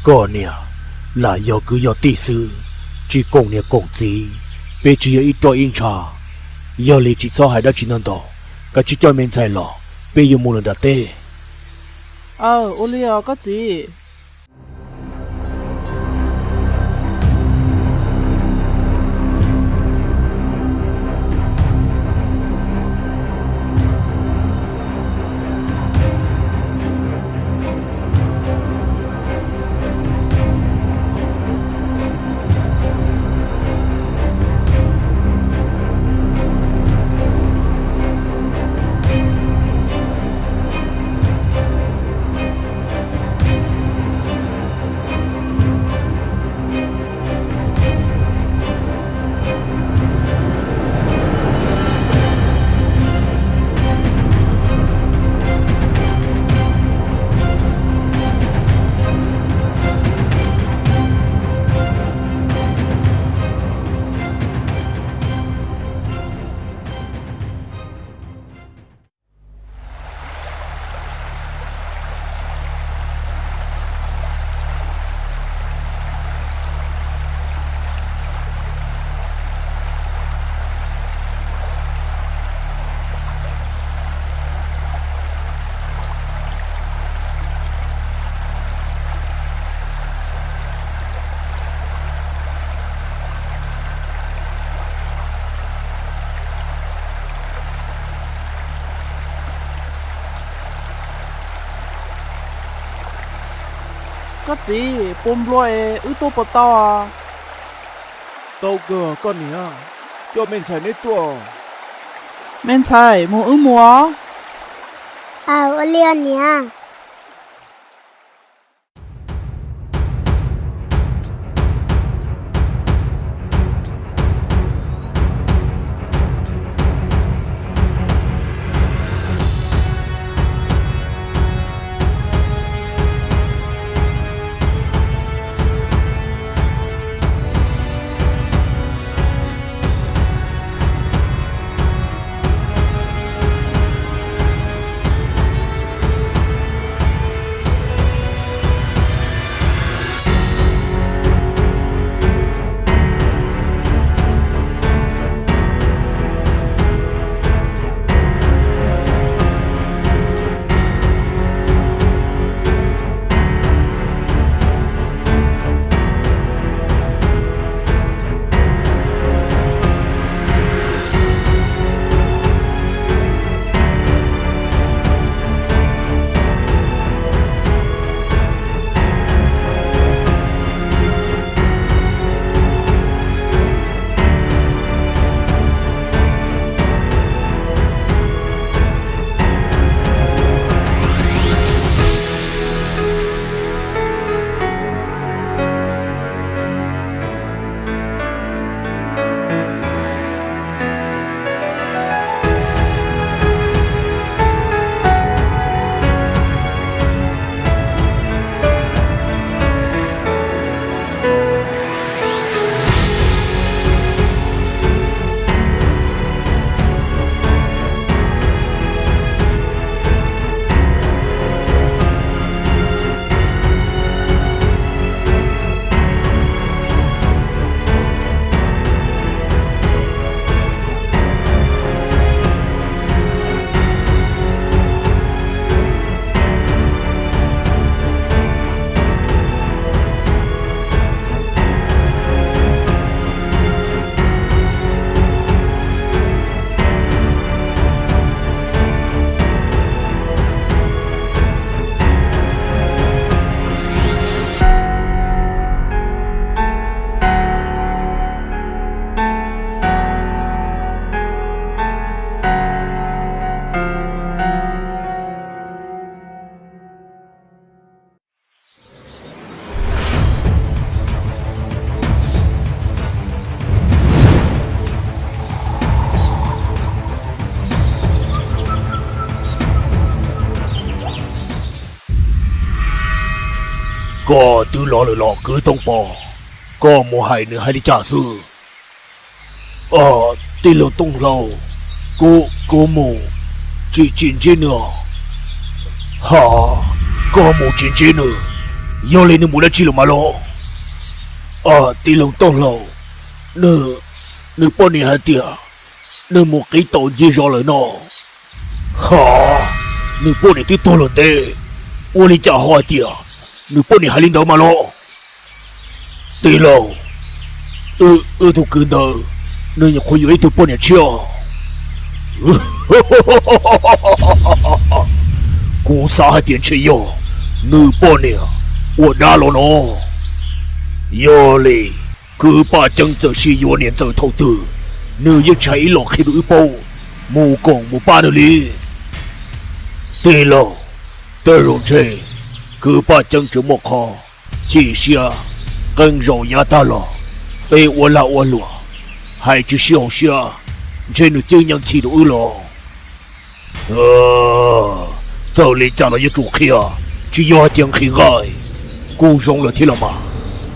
Koj niam, lam yog kwv yog tij xwb, tsis koom niam koom txiv, peb tsis yog ib roj ib ntsha. Yog li tsis txhob hais dab tsi ntau ntau, koj cia coj me ntxhais los, peb yuav mus lawm nram teb. Aw, ua li os koj txiv. Koj txiv, puas nplua es wb tuaj puas tau? Tau kawg koj niam, coj me ntxhais neb tuaj. Me ntxhais, mus wb mus os. Aw, ua li os niam. Koj twb los lawm los kwv Tooj Pov, koj mus hais nws hais li cas xwb? Tij laug Tooj Hlau, kuv, kuv mus tsis, tsis ntsib nws os. Ha, koj mus tsis ntsib nws? Yog li nws mus dab tsi lawm mas los? Tij laug Tooj Laus, nws, nws poj niam hais tias nws mus qiv taus ncig zos lawm no. Ha, nws poj niam twb tuag lawm ntev, ua li cas ho hais tias nws poj niam hais li ntawd mas los? Tij laug, wb tug kwv ntawd nws nyuam qhuav yuav ib tug poj niam tshiab. Kuv xav hais tias ntshe yog nws poj niam ua dab los no. Yog li kwv Paj Ceeb txawm sim yuav niam ntxawm thaum twg, nws yeej tsis hais ib los qhia rau wb paub, mus koom mus pab nws li. Tij laug, tej zaum ntshe kwv Paj Ceeb tseem muaj qhov chim siab, qee zaus yav tag los peb ua lag ua luam, hais tsis sib haum siab, ntshe nws cwj nyeej txhim rau wb los. Txawm li cas los yuav tsum qhia, tsis yog hais tias nqhis nqaij. Kuj zoo lawm thiab los mas,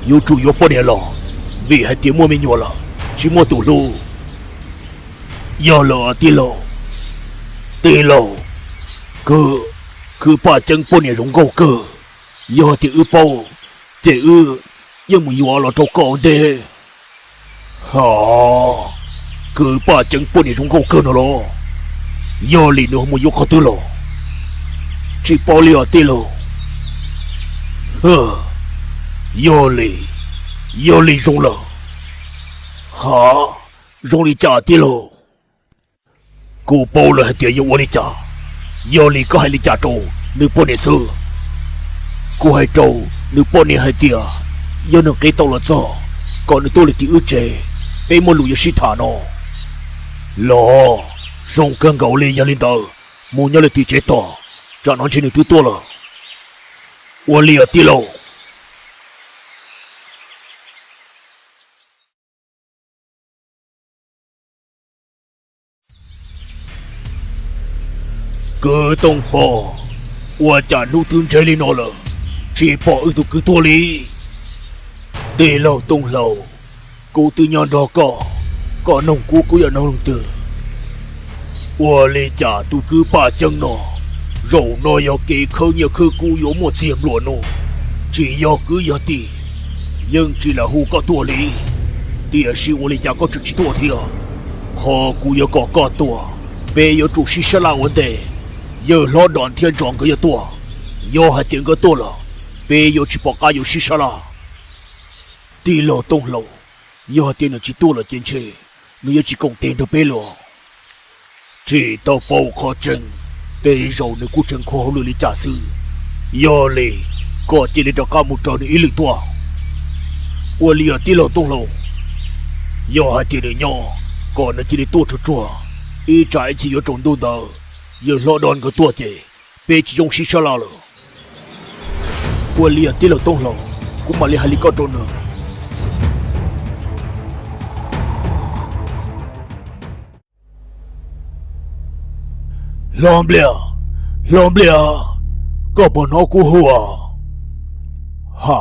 yuav tsum yuav poj niam los, vim hais tias muaj me nyuam lawm tsis muaj tus hlub. Yog lawm tij laug. Tij laug, kwv, kwv Paj Ceeb poj niam zoo nkauj kawg, yog tias wb paub ces wb yeej mus yuav los rau koj ua ntej. Ha, kwv Paj Ceeb poj niam zoo nkauj kawg no los? Yog li nws ho mus yuav qhov twg los? Tsis paub li os tij laug. Yog li, yog li zoo lawm. Ha, zoo li cas tij laug? Kuv paub lawm hais tias yuav ua li cas, yog li koj hais li cas rau nws poj niam xwb? Kuv hais rau nws poj niam hais tias yog nws qiv tau los txog, kom nws tuaj li tim wb tsev, peb muaj lus yuav sib tham no. Los, zoo kawg nkaus li, yog li ntawd mus nyob li tim tsev tos, tsam no ntshe nws twb tuaj lawm. Ua li os tij laug. Kwv Tooj Pog, ua cas hnub twb ntseg li no lawm, tsis pom wb tus kwv tuaj li? Tij laug Tooj Laus, kuv twb nyob nrog koj, koj nug kuv kuv yuav nug leej twg? Ua li cas tus kwv Paj Ceeb no, zaum no yog kev khawb nyiaj khawb kub yuav muaj txiag nplua nuj, tsis yog kwv yog tij, yeej tsis lam hu koj tuaj li. Tiam sis ua li cas koj tseem tsis tuaj thiab? Qhov kuv yuav kom koj tuaj, peb yuav tsum sib sab laj ua ntej. Yawg hlob Dos thiab Ntsoo nkawd yuav tuaj, yog hais tias nkawd tuaj lawm, peb yuav tsis pom qab yuav sib sab laj. Tij laug Tooj Laus, yog hais tias nws tsis tuaj lawm ces ntshe nws yuav tsis koom tes nrog peb lawm. Tsis tau paub qhov tseeb, tej zaum nws kuj tseem kho hauj lwm li cas xwb. Yog li, koj cia li rov qab mus raws nws ib lwm tuaj. Ua li os tij laug Tooj Laus, yog hais tias nws nyob, kom nws cia li tuaj tsuag tsuag, ib tsam ib chim yuav tsaus ntuj ntawd yawg hlob Dos nkawd tuaj ces peb tsis zoo sib sab laj lawm. Ua li os tij laug Tooj Laus, kuv mam li hais li koj rau nws. Hlob Npliaj, Hlob Npliaj, koj puas hnov kuv hu os? Ha,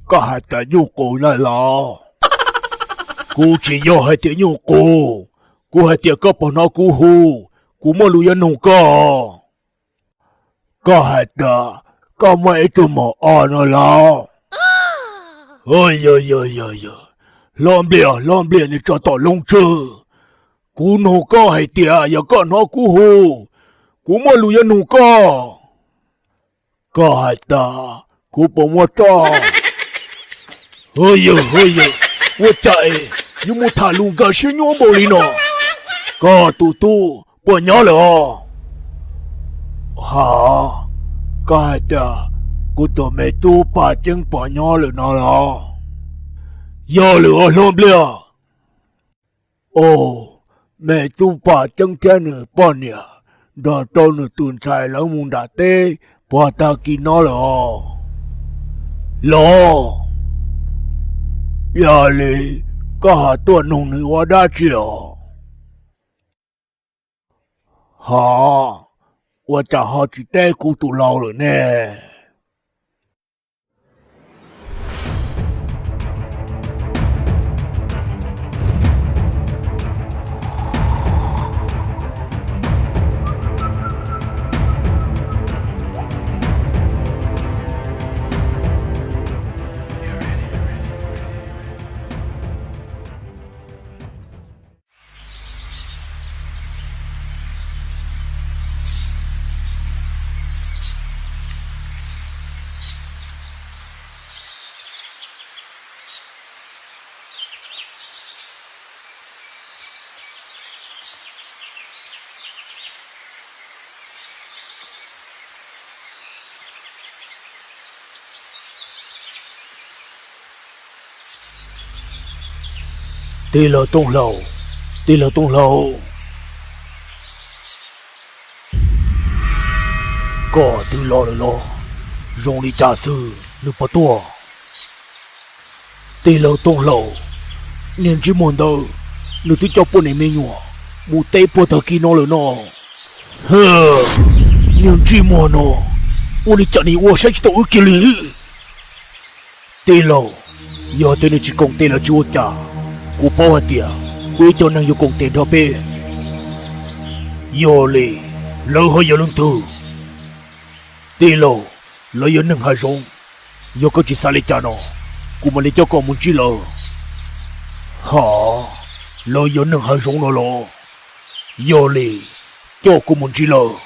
koj hais tias nyuj qus na los? Kuv tsis yog hais tias nyuj qus, kuv hais tias koj puas hnov kuv hu, kuv muaj lus yuav nug koj. Koj hais tias koj muaj ib tug maum os no los? Yog, yog, yog, yog, Hlob Npliaj, Hlob Npliaj, niag tsov tom loob tswb, kuv nug koj hais tias yog koj hnov kuv hu, kuv muaj lus yuav nug koj. Koj hais tias kuv puas muaj roj? Yog, yog, ua cas yuav mus tham lus nkag siab nyuaj npaum li no? Koj tus tub puas nyob lawm os? Ha, koj hais tias kuv tus me tub Paj Ceeb puas nyob lawm no los? Yog lawm os Hlob Npliaj. Os, me tub Paj Ceeb thiab nws poj niam nrog rau nws tus ntxhais lawv mus nram teb puag tag kis no lawm os. Los, yog li koj ho tuaj nug nws ua dab tsi os? Ho, ua cas ho tsis teb kuv tus laus lawm ne? Tij laug Tooj Hlau, tij laug Tooj Hlau, koj twb los lawm los? Zoo li cas xwb, nws puas tuaj? Tij laug Tooj Hlau, niag ntsej muag ntawd, nws twb coj poj niam me nyuam mus teb puag tag kis no lawm no. Niag ntsej muag no, ua li cas nws ua saib tsis taus wb kiag li? Tij laug, yog tias nws tsis koom tes los tsis ua cas, kuv paub hais tias kuv ib co neeg yuav koom tes nrog peb. Yog li, lawv ho yog leej twg? Tij laug, lawv yog neeg hav zoov. Yog koj tsis xav li cas no, kuv mam li coj koj mus ntsib lawv. Ha, lawv yog neeg hav zoov no los? Yog li, coj kuv mus ntsib lawv.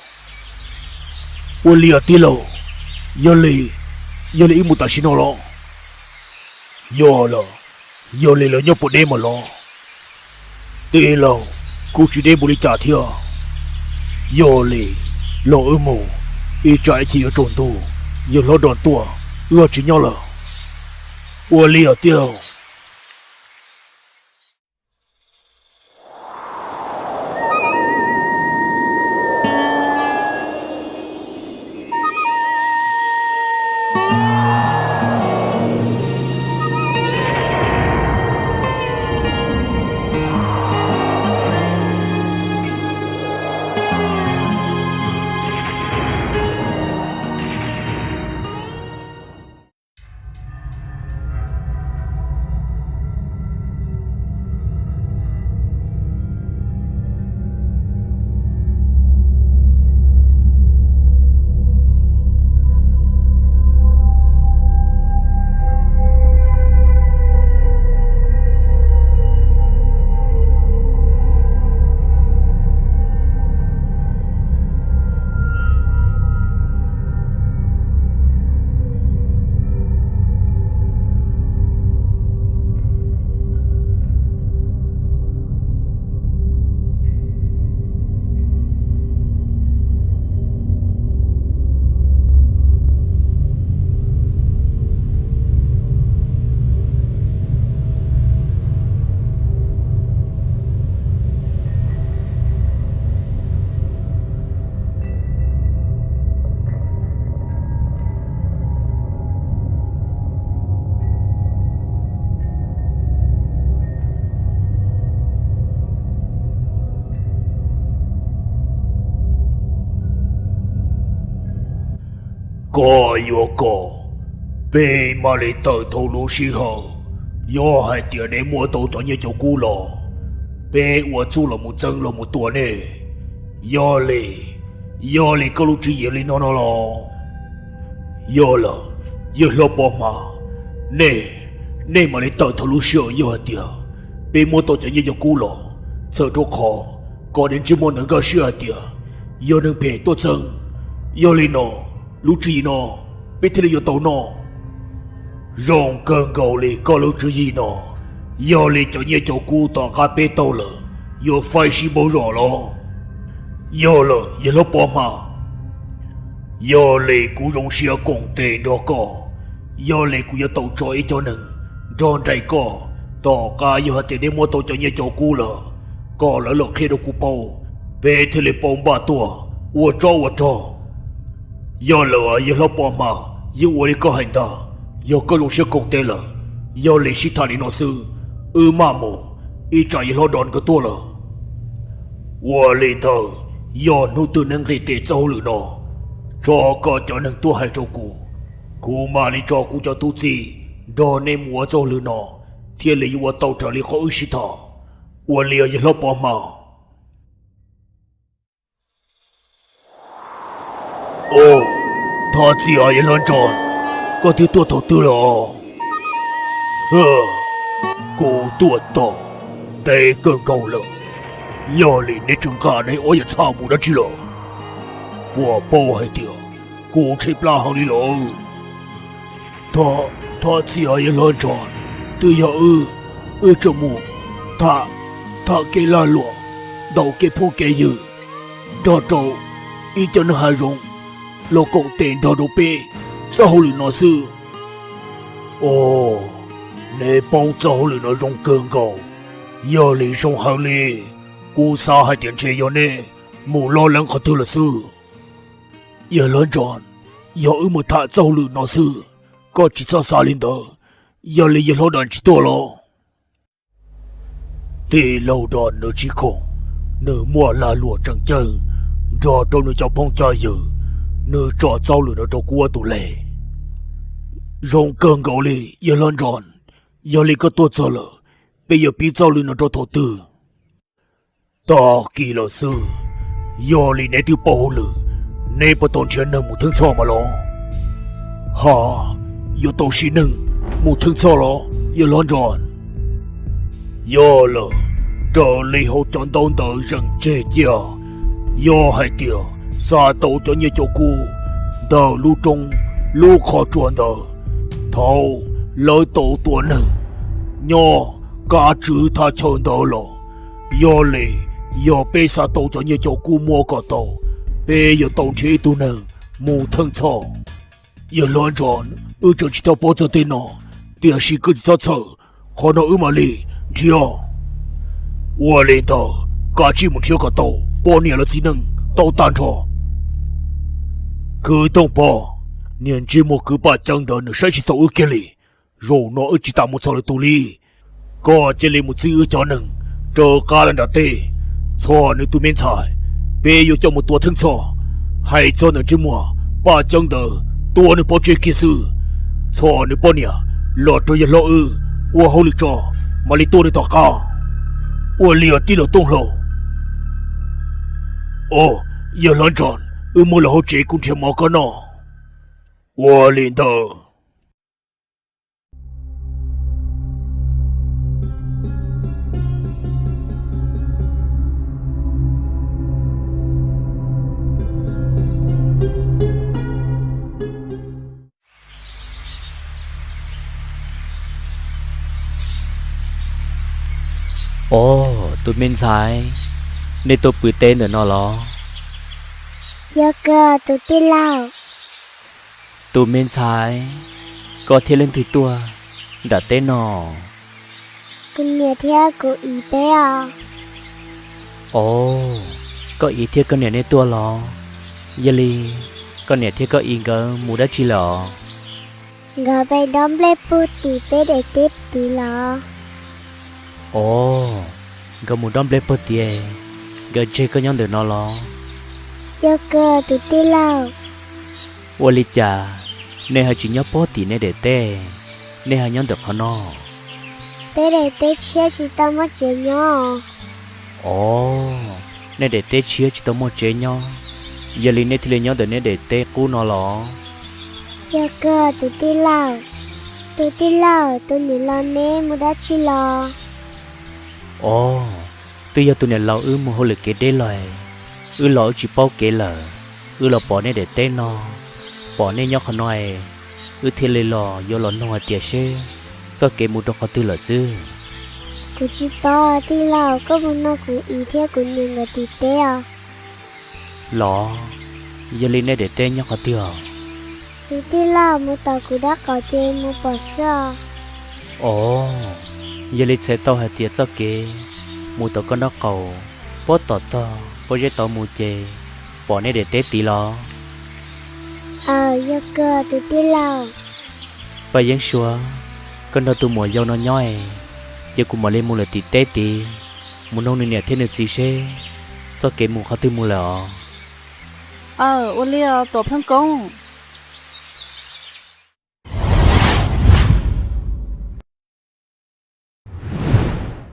Ua li os tij laug, yog li, yog li wb mus tam sim no los? Yog lawm, yog li lawv nyob puas deb mas los? Tij laug, kuj tsis deb npaum li cas thiab. Yog li, los wb mus, ib tsam ib chim yuav tsaus ntuj, yawg hlob Dos tuaj, wb ho tsis nyob lawm. Ua li os tij laug. Koj yuav kom peb mam li tawm thaum lub sij hawm, yog hais tias neb muab tau cov nyiaj cov kub los, peb ua txuj los mus txeeb los mus tua nej. Yog li, yog li koj lub tswv yim li no no los? Yog lawm, yawg hlob Pov Hma, nej, nej mam li tawm thaum lub sij hawm yog hais tias peb muab tau cov nyiaj cov kub los, txhawm rau qhov kom neb ntsej muag ntawd nkag siab hais tias yog neeg phem tuaj txeeb. Yog li no, lub tswv yim no peb thiaj li yuav tau noj. Zoo kawg nkaus li koj lub tswv yim no. Yog li cov nyiaj cov kub tom qab peb tau lawm, yuav faib sib npaug zos los? Yog lawm, yawg hlob Pov Hma. Yog li kuv zoo siab koom tes nrog koj. Yog li kuv yuav tau tso ib co neeg nrog nraim koj, tom qab yog hais tias neb muab tau cov nyiaj cov kub lawm, kom lawv los qhia rau kuv paub, peb thiaj li paub npaj tuaj ua tsov ua rog. Yog lawm, yawg hlob Pov Hma, yeej ua li koj hais ntag. Yog koj zoo siab koom tes lawm, yog li sib tham li no xwb, wb maj mus, ib tsam yawg hlob Dos nkawd tuaj lawm. Ua li ntawd, yog hnub twg neb nqis tes txoj hauj lwm no, tso koj cov neeg tuaj hais rau kuv, kuv mam li tso kuv cov tub txib nrog neb mus ua txoj hauj lwm no, thiaj li yuav ua tau raws li qhov wb sib tham. Ua li os yawg hlob Pov Hma. Thov txim os yawg hlob Ntsoo, koj twb tuaj thaum twg lawm? Kuv tuaj tau ntev kawg nkaus lawm, yog li neb tseem nqa neb ob yam txhaj mus dab tsi lawm? Puas paub hais tias kuv tshaib plab heev li lawm? Thov txim os yawg hlob Ntsoo, twb yog wb, wb tseem mus tham, tham kev lag luam, ntaus kev phooj kev ywg, nrog rau ib co neeg hav zoov los koom tes nrog rau peb txoj hauj lwm no xwb. Os, neb paub txoj hauj lwm no zoo kawg nkaus. Yog li zoo heev li, kuv xav hais tias ntshe yog nej mus loj leeb qhov twg lawm xwb. Yawg hlob Nroj, yog wb mus tham txoj hauj lwm no xwb, koj tsis txhob xav li ntawd. Yog li yawg hlob Nroj tsis tuaj los? Tij laug Nroj nws tsis khoom, nws muaj lag luam tseem ceeb nrog rau nws cov phooj cov ywg, nws tsom txoj hauj lwm no rau kuv ua tus leg. Zoo kawg nkaus li yawg hlob Nroj, yog li koj tuaj txog lawm, peb yuav pib txoj hauj lwm no rau thaum twg? Tag kis lawm xwb. Yog li neb twb paub hauj lwm, neb puas tau nrhiav neeg mus theej txhoj mas los? Ha, yuav tau siv neeg mus theej txhoj los yawg hlob Nroj? Yog lawm, raws li hauv cov ntaub ntawv zeem tseg cia, yog hais tias xa tau cov nyiaj cov kub ntawm lub roob lub qhov tsua ntawd, thaum lawv tau tua neeg nyob kab tswv thaj chaw ntawd los, yog li yog peb xa tau cov nyiaj cov kub muab kom tau, peb yuav tau nrhiav ib tug neeg mus theej txhoj. Yawg hlob Nroj, wb tseem tsis tau paub txog tej no, tiam sis koj tsis txhob txhawj, qhov no wb mam li nrhiav. Ua li ntawd, kav tsij mus nrhiav kom tau poj niam los txiv neej tau tag nrho. Kwv Tooj Pov, niag ntsej muag kwv Paj Ceeb ntawd nws saib tsis taus wb kiag li. Zaum no wb tsis tas mus txog lwm tus li. Koj cia li mus txib wb cov neeg raws qab lawm nram teb, txhom nws tus me ntxhais, peb yuav coj mus tua theej txhoj. Hais txog ntawm ntsej muag Paj Ceeb ntawd, tua nws pov tseg kiag xwb. Txhom nws poj niam los rau yawg hlob wb ua hauj lwm tso, mam li tua nws tom qab. Ua li os tij laug Tooj Hlau. Os, yawg hlob Nroj, wb mus lawm hauv tsev kuv nrhiav mov koj noj. Ua li ntawd. Os, tus me ntxhais, nej tuaj pw teb ntawm no los? Yog kawg tus tij laug. Tus me ntxhais, koj thiab leej twg tuaj nram teb no? Kuv niam thiab kuv txiv peb os. Os, koj txiv thiab koj niam nej tuaj los? Yog li, koj niam thiab koj txiv nkawd mus dab tsi lawm os? Nkawd pem dob nplej puag tim peb daim teb tid los. Os, nkawd mus dob nplej puag tid, nkawd tseg koj nyob ntawm no los? Yog kawg tus tij laug. Ua li cas nej ho tsis nyob puag tim nej daim teb, nej ho nyob ntawm qhov no? Peb daim teb tshiab tsis tau muaj tsev nyob. Os, nej daim teb tshiab tsis tau muaj tsev nyob, yog li nej thiaj li nyob ntawm nej daim teb qub no los? Yog kawg tus tij laug. Tus tij laug, tus niam laus neb mus dab tsi los? Os, twb yog tus niam laus wb mus hauj lwm kev deb los, wb los wb tsis paub kev lawm, wb los pom nej daim teb no, pom nej nyob qhov no, wb thiaj li los yuav los noog hais tias seb txoj kev mus rau qhov twg lawm xwb. Kuv tsis paub tij laug, koj mus noog kuv txiv thiab kuv niam nkawd tim teb os. Los, yog li nej daim teb nyob qhov twg os? Tus tij laug, mus tom kuv dab qaum ces mus pom xwb os. Os, yog li txhais tau hais tias txoj kev mus tom koj nraub qaum, puag tom tog pob zeb tod mus ces pom nej daim teb tid los? Aws, yog kawg tus tij laug. Paj Yeeb Suav, koj nrog tus muam yau no nyob es, ces kuv mam li mus lawm tim teb tid, mus noog nws niam thiab nws txiv seb txoj kev mus qhov twg mus lawm os. Aws, ua li os Tuam Pheej Koob.